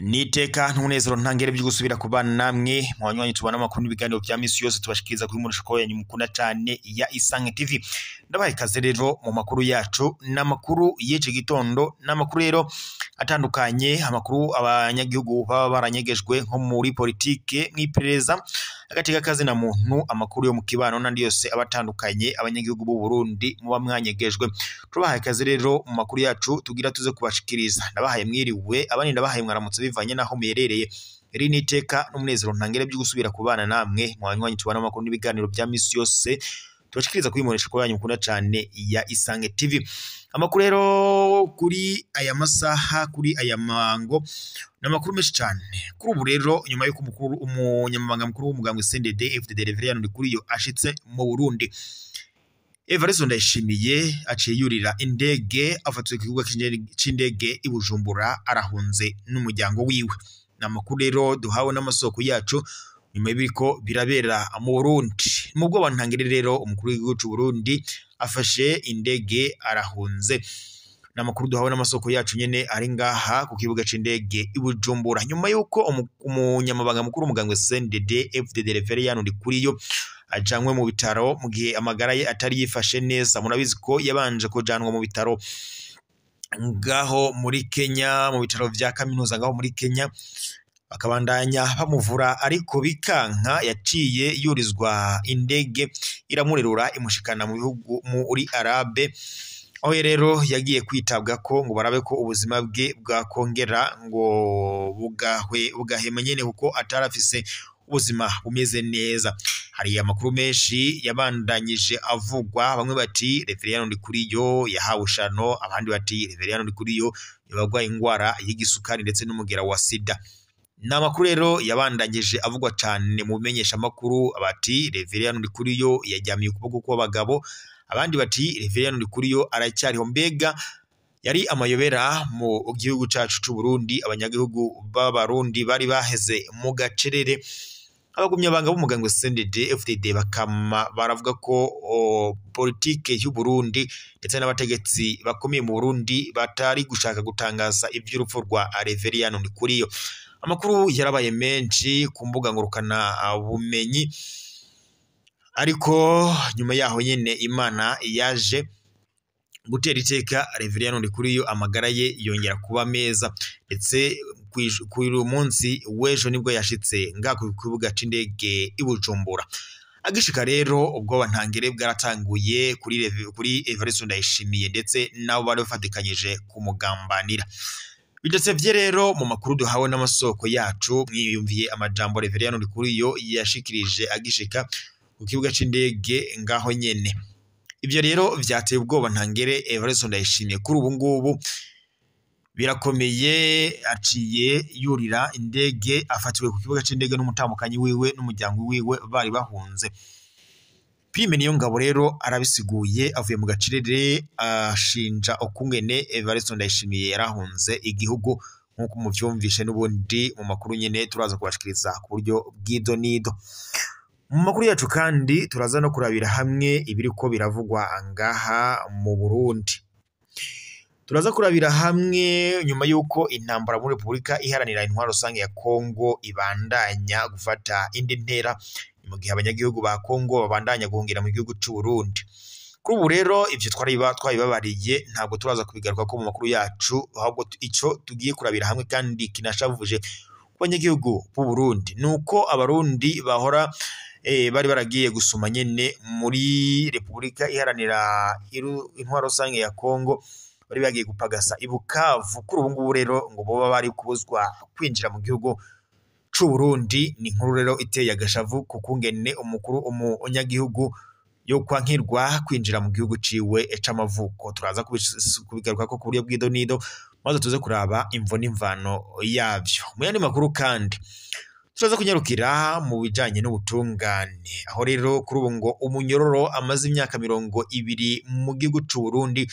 Niteka ntunezero ntangere byo gusubira kubana namwe mu banywanyi tubana amakuru n'ibiganiro bya misi yose tubashikiriza kuri murushiko yanyu mukunda cyane ya Isange TV. Ndabaye ikaze rero mu makuru yacu n'amakuru y'iki gitondo, n'amakuru rero atandukanye, amakuru abanyagihugu baba baranyegejwe nko muri politike, mw'iperereza, agateka kazi na muntu, amakuru yo mu kibano n'andi yose abatandukanye abanyagihugu b'u Burundi muba mwanyegejwe. Tubahaye ikaze rero mu makuru yacu tugira tuze kubashikiriza. Ndabahaye mwiriwe, abandi ndabahaye mwaramutse bivanye naho muherereye. Iri ni iteka n'umunezero ntangere byo gusubira kubana namwe mu banywanyi tubana amakuru n'ibiganiro bya misi yose tubashikiriza kuri murushiko yanyu mukunda cyane ya Isange TV. Amakuru rero kuri aya masaha, kuri aya mango, n'amakuru menshi cyane. Kuri ubu rero nyuma y'uko umunyamabanga mukuru w'umugambwe CNDD FDD Reverien Ndikuriyo ashitse mu Burundi, Evariste Ndayishimiye aciye yurira indege afatiwe ku kibuga c'indege i Bujumbura, arahunze n'umuryango wiwe. N'amakuru rero duhawe n'amasoko yacu nyuma y'ibiriko birabera mu Burundi. Mu bwoba ntangere rero umukuru w'igihugu c'u Burundi afashe indege arahunze. N'amakuru duhawe n'amasoko yacu nyene ari ngaha ku kibuga c'indege i Bujumbura, nyuma y'uko umunyamabanga mukuru w'umugambwe CNDD FDD Reverien Ndikuriyo ajanwe mu bitaro mu gihe amagara ye atari yifashe neza. Murabizi ko yabanje kujanwa mu bitaro ngaho muri Kenya, mu bitaro vya kaminuza ngaho muri Kenya, bakabandanya bamuvura ariko bikanka. Yaciye yurizwa indege iramurerura imushikana mu bihugu muri Arabe, aho rero yagiye kwitabwa ko ngo barabe ko ubuzima bwe bwakongera ngo bugahema nyene, kuko atarafise ubuzima bumeze neza. Hari amakuru menshi yabandanyije avugwa, bamwe bati Reverien Ndikuriyo yahawe ushano, abandi bati Reverien Ndikuriyo yabagwaye ingwara y'igisukari ndetse n'umugera wa sida. N'amakuru rero yabandanyije avugwa cyane mu bimenyesha makuru, bati Reverien Ndikuriyo yajyamiye ukuboko kw'abagabo, abandi bati Reverien Ndikuriyo aracyariho. Mbega yari amayobera mu gihugu cacu c'u Burundi, abanyagihugu b'Abarundi bari baheze mu gacerere. Abagumyabanga b'umugambwe CNDD FDD bakama baravuga ko politike y'u Burundi ndetse n'abategetsi bakomeye mu Burundi batari gushaka gutangaza ivy'urupfu rwa Reverien Ndikuriyo. Amakuru yarabaye menshi ku mbuga ngurukana bumenyi, ariko nyuma yaho nyene Imana yaje gutera iteka Reverien Ndikuriyo, amagara ye yongera kuba meza, ndetse kuri uyu munsi w'ejo nibwo yashitse ngaho ku kibuga c'indege i Bujumbura. Agishika rero ubwoba ntangere bwaratanguye kuri Evariste Ndayishimiye ndetse nabo bari bafatikanyije kumugambanira. Bidatevye rero mu makuru duhawe n'amasoko yacu, mwiyumviye amajambo Reverien Ndikuriyo yashikirije agishika ku kibuga c'indege ngaho nyene. Ivyo rero vyateye ubwoba ntangere Evariste Ndayishimiye. Kuri ubu ngubu birakomeye, aciye yurira indege afatiwe ku kibuga c'indege n'umutamukanyi wiwe n'umuryango wiwe bari bahunze. Prime Niyongabo rero arabisiguye avuye mu gacerere, ashinja ukungene Evariste Ndayishimiye yarahunze igihugu, nk'uko muvyumvishe n'ubundi mu makuru nyene turaza kubashikiriza ku buryo bw'idonido. Mu makuru yacu kandi turaza no kurabira hamwe ibiriko biravugwa ngaha mu Burundi. Turaza kurabira hamwe nyuma y'uko intambara muri Repubulika Iharanira Intwaro Rusange ya Kongo ibandanya gufata indi ntera, mu gihe abanyagihugu ba Kongo babandanya guhungira mu gihugu c'u Burundi. Kuri ubu rero ivyo twabibabariye, ntabwo turaza kubigaruka ko mu makuru yacu, ahubwo ico tugiye kurabira hamwe kandi kinashavuje ku banyagihugu b'u Burundi nuko abarundi bahora bari baragiye gusuma nyene muri Repubulika Iharanira Intwaro Rusange ya Kongo, bari bagiye gupagasa i Bukavu. Kuri ubu ngubu rero ngo boba bari kubuzwa kwinjira mu gihugu c'u Burundi. Ni inkuru rero iteye agashavu kukungene umukuru umunyagihugu yo kwankirwa kwinjira mu gihugu ciwe c'amavuko. Turaza kubigaruka ko ku buryo bw'idonido, maze tuze kuraba imvo n'imvano yavyo. Mu yandi makuru kandi Turaza kunyarukira mu bijanye n'ubutungane, aho rero kuri ubu ngo umunyororo amaze imyaka 20 mu gihugu c'u Burundi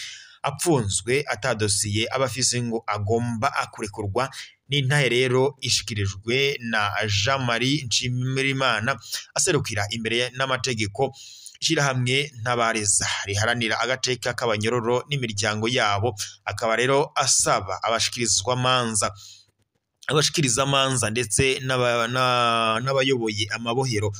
apfunzwe ata dosiye aba afise ngo agomba akurekurwa. N'intahe rero ishikirijwe na Jean Marie Nshimirimana aserukira imbere n'amategeko ishirahamwe Ntabariza riharanira agateka k'abanyororo n'imiryango yabo, akaba rero asaba abashikirizamanza ndetse n'abayoboye amabohero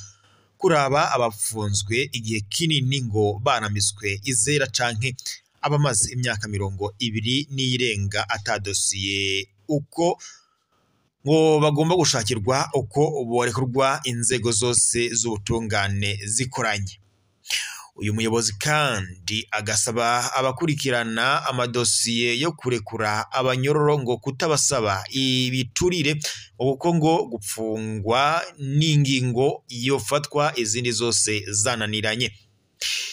kuraba abapfunzwe igihe kinini ngo baramiswe izera canke abamaze imyaka 20 n'irenga ata dosiye, uko ngo bagomba gushakirwa uko borekurwa inzego zose z'ubutungane zikoranye. Uyu muyobozi kandi agasaba abakurikirana amadosiye yo kurekura abanyororo ngo kutabasaba ibiturire, kuko ngo gupfungwa n'ingingo yofatwa izindi zose zananiranye.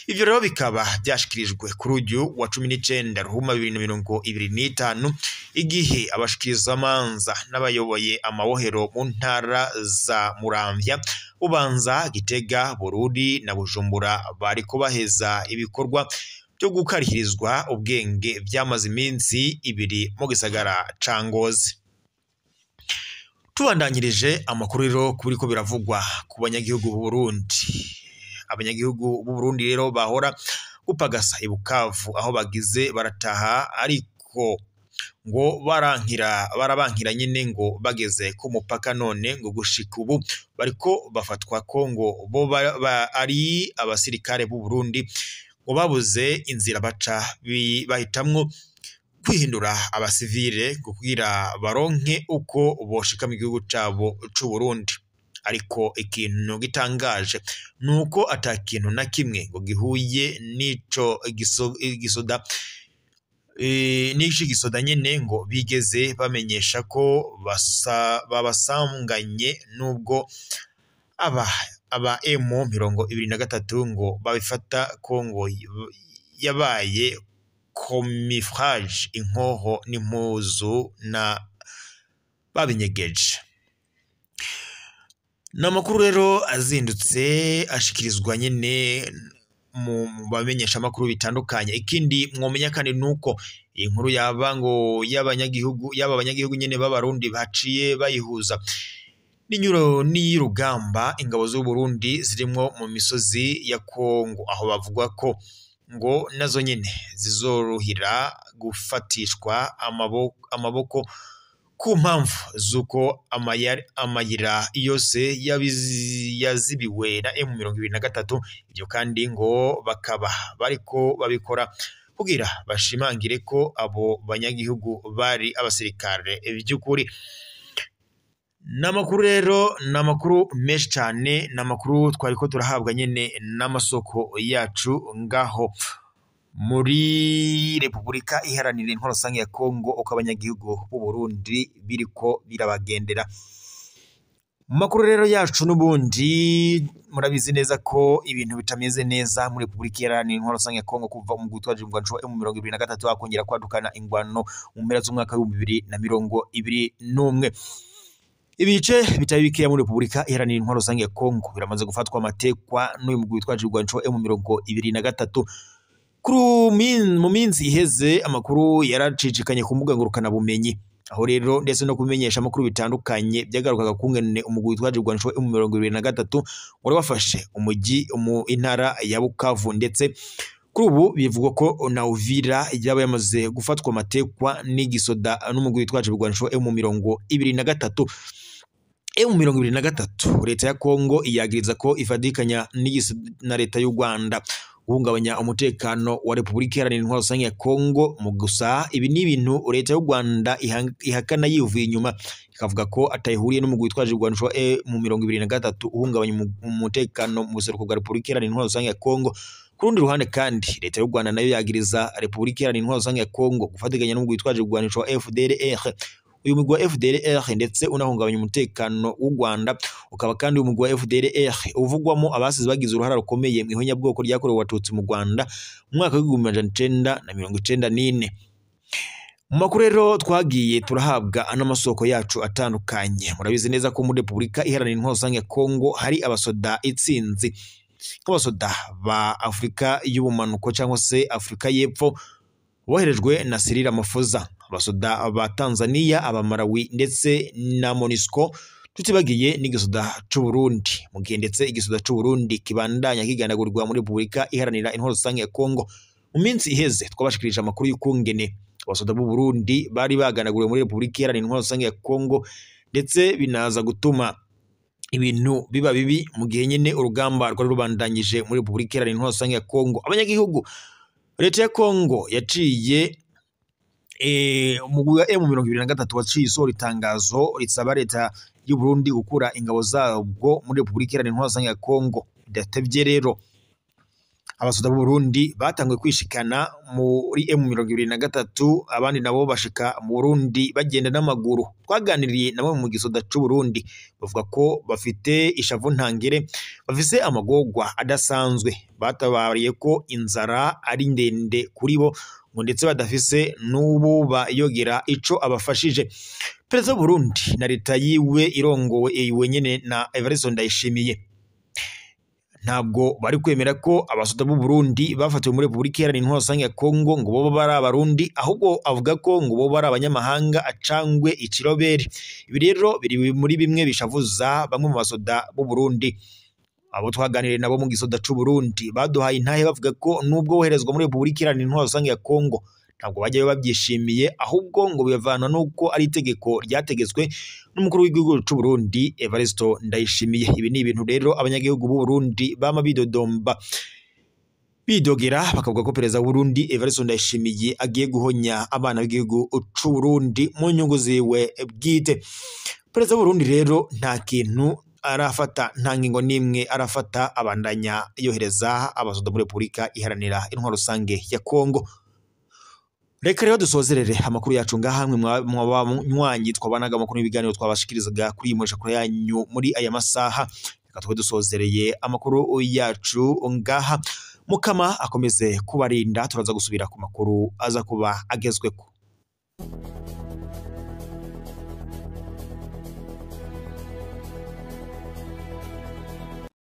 Ivyo rero bikaba byashikirijwe kuri uyu wa 19 Ruhuma 2025, igihe abashikirizamanza n'abayoboye amabohero mu ntara za Muramvya, Bubanza, Gitega, Bururi na Bujumbura bariko baheza ibikorwa byo gukarihirizwa ubwenge byamaze iminsi 2 mu gisagara ca Ngozi. Tubandanyirije amakuru rero kuriko biravugwa ku banyagihugu b'u Burundi. Abanyagihugu b'u Burundi rero bahora gupagasa i Bukavu aho bagize barataha, ariko ngo barabankira nyine ngo bageze ku mupaka, none ngo gushika ubu bariko bafatwa ko ngo bo ari abasirikare b'u Burundi, ngo babuze inzira baca bahitamwo kwihindura abasivile kugira baronke uko boshika mu gihugu cabo c'u Burundi. Ariko ikintu gitangaje nuko ata kintu na kimwe ngo gihuye n'ico gisoda n'ico gisoda nyene ngo bigeze bamenyesha ko babasanganye, nubwo aba M23 ngo babifata ko ngo yabaye camouflage, inkoho n'impuzu na babinyegeje. N'amakuru rero azindutse ashikirizwa nyene mu bamenyesha amakuru bitandukanye. Ikindi mwomenya kandi nuko inkuru yaba ngo y'abanyagihugu yaba abanyagihugu nyene b'abarundi baciye bayihuza n'inyuro n'irugamba ingabo z'u Burundi zirimwo mu misozi ya Kongo, aho bavuga ko ngo nazo nyene zizorohira gufatishwa amaboko ku mpamvu z'uko amayira yose yazibiwe na M23. Ibyo kandi ngo bakaba bariko babikora kugira bashimangire ko abo banyagihugu bari abasirikare by'ukuri. N'amakuru rero n'amakuru menshi cyane, n'amakuru twariko turahabwa nyene n'amasoko yacu ngaho muri Repubulika Iharanira Intwaro Rusange ya Kongo, uko abanyagihugu b'u Burundi biriko birabagendera. Mu makuru rero yacu n'ubundi murabizi neza ko ibintu bitameze neza muri Repubulika Iharanira Intwaro Rusange ya Kongo kuva mu gutwaje ingwano M23 hakongera kwadukana ingwano mu mpera z'umwaka wa 2021. Ibice bitari bikeya muri Repubulika Iharanira Intwaro Rusange ya Kongo biramaze gufatwa amatekwa n'uyu mugwi witwaje ingwano M23. Mu minsi iheze amakuru yaracicikanye ku mbuga ngurukana bumenyi, aho rero ndetse no kumenyesha amakuru bitandukanye byagarukaga kungene umugwi witwaje ingwano M23 wari wafashe umujyi mu intara ya Bukavu, ndetse kuri ubu bivugwa ko na Uvira yaba yamaze gufatwa amatekwa n'igisoda n'umugwi witwaje ingwano M23. M23 leta ya Kongo iyagiriza ko ifadikanya na leta y'u Rwanda guhungabanya umutekano wa Repubulika Iharanira Intwaro Rusange ya Kongo. Mu gusa ibi ni ibintu leta y'u Rwanda ihakana yivuye inyuma, ikavuga ko atayihuriye n'umugwi witwaje ingwano M23 uhungabanya umutekano mu buseruko bwa Repubulika Iharanira Intwaro Rusange ya Kongo. Ku rundi ruhande kandi leta y'u Rwanda nayo yagiriza Repubulika Iharanira Intwaro Rusange ya Kongo gufatikanya n'umugwi witwaje ingwano FDLR. Uyu mugwi wa FDLR ndetse unahungabanya umutekano w'u Rwanda, ukaba kandi uyu mugwi wa FDLR uvugwamo abasize bagize uruhara rukomeye mu ihonyabwoko ryakorewe Abatutsi mu Rwanda mu mwaka wa 1994. Mu makuru rero twagiye turahabwa n'amasoko yacu atandukanye, murabizi neza ko muri Repubulika Iharanira Intwaro Rusange ya Kongo hari abasoda itsinzi nk'abasoda ba Afurika y'ubumanuko cyangwa se Afurika y'Epfo boherejwe na Cyril Ramaphosa, abasoda ba Tanzania, aba Malawi ndetse na MONUSCO, tutibagiye n'igisoda c'u Burundi. Mu gihe ndetse igisoda c'u Burundi kibandanya kigandagurirwa muri Repubulika Iharanira Intwaro Rusange ya Kongo. Mu minsi iheze twabashikirije amakuru y'ukungene abasoda b'u Burundi bari baganaguriwe muri Repubulika Iharanira Intwaro Rusange ya Kongo, ndetse binaza gutuma ibintu biba bibi mu gihe nyine urugamba rwari rubandanyije muri Repubulika Iharanira Intwaro Rusange ya Kongo. Abanyagihugu, leta ya Kongo yaciye umugwi wa M23 waciye isohora itangazo risaba leta y'u Burundi gukura ingabo zabwo muri Repubulika Iharanira Intwaro Rusange ya Kongo. Bidatevye rero abasoda b'u Burundi batanguye kwishikana muri M23, abandi nabo bashika mu Burundi bagenda n'amaguru. Twaganiriye nabo mu gisoda c'u Burundi bavuga ko bafite ishavu ntangere, bafise amagorwa adasanzwe, batabariye ko inzara ari ndende kuri bo ngo ndetse badafise n'ubu bayogera ico abafashije. Perezida w'u Burundi na leta yiwe irongowe wenyene na Evariste Ndayishimiye ntabwo bari kwemera ko abasoda b'u Burundi bafatiwe muri Repubulika Iharanira Intwaro Rusange ya Kongo ngo boba bari abarundi, ahubwo avuga ko ngo boba bari abanyamahanga acangwe ikirobere. Ibi rero biri muri bimwe bishavuza bamwe mu basoda b'u Burundi. Abo twaganiriye nabo mu gisoda c'u Burundi baduhaye intahe bavuga ko nubwo boherezwa muri Repubulika Iharanira Intwaro Rusange ya Kongo ntabwo bajyayo babyishimiye, ahubwo ngo bivanwa nuko ari itegeko ryategetswe n'umukuru w'igihugu c'u Burundi Evariste Ndayishimiye. Ibi ni ibintu rero abanyagihugu b'u Burundi bama bidodomba bidogera, bakavuga ko perezida w'u Burundi Evariste Ndayishimiye agiye guhonya abana b'igihugu c'u Burundi mu nyungu ziwe bwite. Perezida w'u Burundi rero nta kintu arafata, nta ngingo n'imwe arafata, abandanya yohereza abasoda muri Repubulika Iharanira Intwaro Rusange ya Kongo. Reka rero dusozerere amakuru yacu ngaha, mwe mwabanywanyi twabanaga amakuru n'ibiganiro twabashikirizaga kuri iyi mbonesha yanyu muri aya masaha. Reka tube dusozereye amakuru yacu ngaha, Mukama akomeze kubarinda, turaza gusubira ku makuru aza kuba agezweko.